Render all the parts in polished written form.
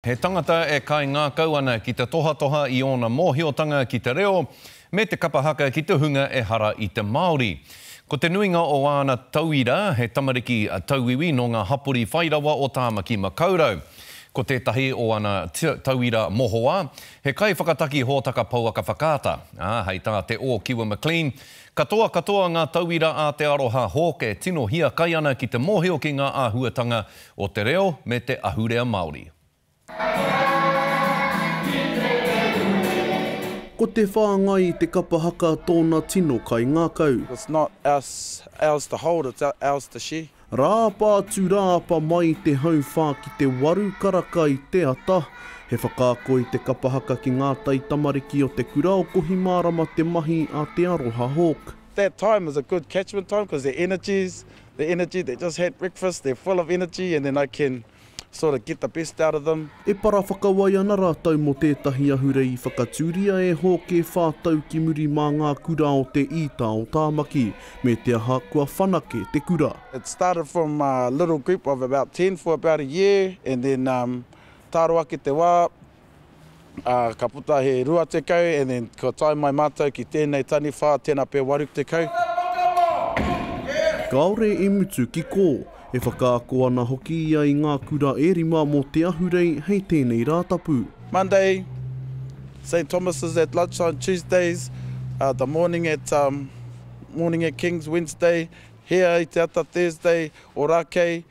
He tangata e kaingākau ana ki te tohatoha i ōna mōhiotanga ki te reo me te kapa haka ki te hunga ehara i te Māori. Ko te nuinga o āna tauira he tamariki tauiwi nō ngā hapori whairawa o Tāmaki Makaurau. Ko tētahi o ana tauira mohoa, he kaiwhakataki hōtaka pouaka whakaata, ā, hei tā Te Ōkiwa McLean, katoa katoa ngā tauira a Te Aroha Hawke e tino hiakai ana ki te mōhio ki ngā āhuatanga o te reo me te ahurea Māori. Ko te whāngai i te kapa haka tōna tino kaingākau. It's not us, ours to hold, it's ours to share. Rāapa atu rāapa mai te hauwhā ki te waru karaka i te ata, he whakaako i te kapa haka ki ngā taitamariki o te kura o Kohimarama te mahi a Te Aroha Hawke. That time is a good catchment time because their energies The energy, they just had breakfast, they're full of energy and then I can sort of get the best out of them. E para whakawai ana rātou mō tētahi ahurei i whakatūria e Hōke whātau ki muri mā ngā kura o te Īta o Tāmaki, me te aha kua whanake te kura. It started from a little group of about 10 for about a year and then um, taro ake te wā, Ā, ka puta he 20, and then kua tae mai mātou ki tēnei taniwha, tēnā pea 80. Kāore i mutu ki kō, e whakaako ana hoki ia i ngā kura e rima mō Te Ahurei hei tēnei Rātapu. Monday, St Thomas's at lunchtime, Tuesdays, the morning at, morning at Kings, Wednesday, here i te ata, Thursday, Ōrākei,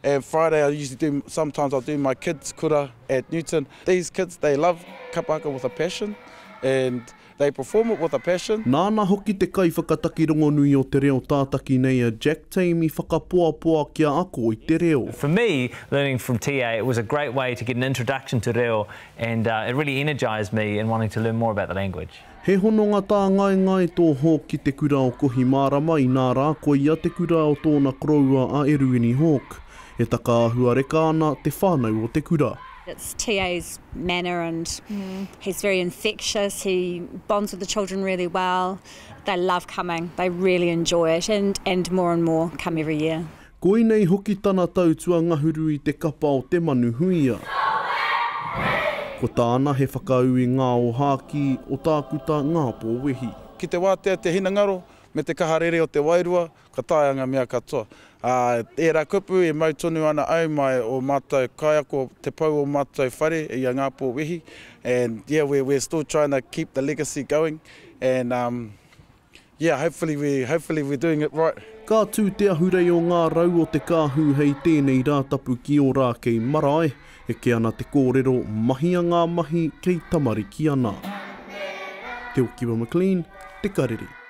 And Friday I usually do, sometimes I'll do my kids kura at Newton. These kids, they love kapa haka with a passion and they perform it with a passion. Nāna hoki te kaiwhakataki rongonui o te reo tātaki nei a Jack Tame i whakapoapoa kia ako i te reo. For me, learning from TA, it was a great way to get an introduction to reo and it really energised me in wanting to learn more about the language. He hononga tāngaengae tō Hawke ki te kura o Kohimarama, inā rā, koia te kura o tōna koroua a Eruini Hawke. E takaāhuareka ana te whānau o te kura. It's TA's manner and he's very infectious, he bonds with the children really well, they love coming, they really enjoy it and and more and more come every year. Koinei hoki tana tau tuangahuru i te kapa o Te Manu Huia. Ko tāna he whakaū i ngā ōhākī o Tākuta Ngāpō Wehi. Ki te wātea te hinengaro me te kaha rere o te wairua, ka taea ngā mea katoa. Ā, ērā kupu e mau tonu ana au mai o mātou kaiako, te pou o mātou whare i a Ngāpō Wehi, and yeah, we're, we're still trying to keep the legacy going, and um, Yeah, hopefully we, hopefully we're doing it right. Ka tū te ahurei o ngā rau o te kāhu hei tēnei Rātapu ki Ōrākei marae, eke ana te kōrero, mahia ngā mahi kei tamariki ana. Te Okiwa McLean, Te Karere.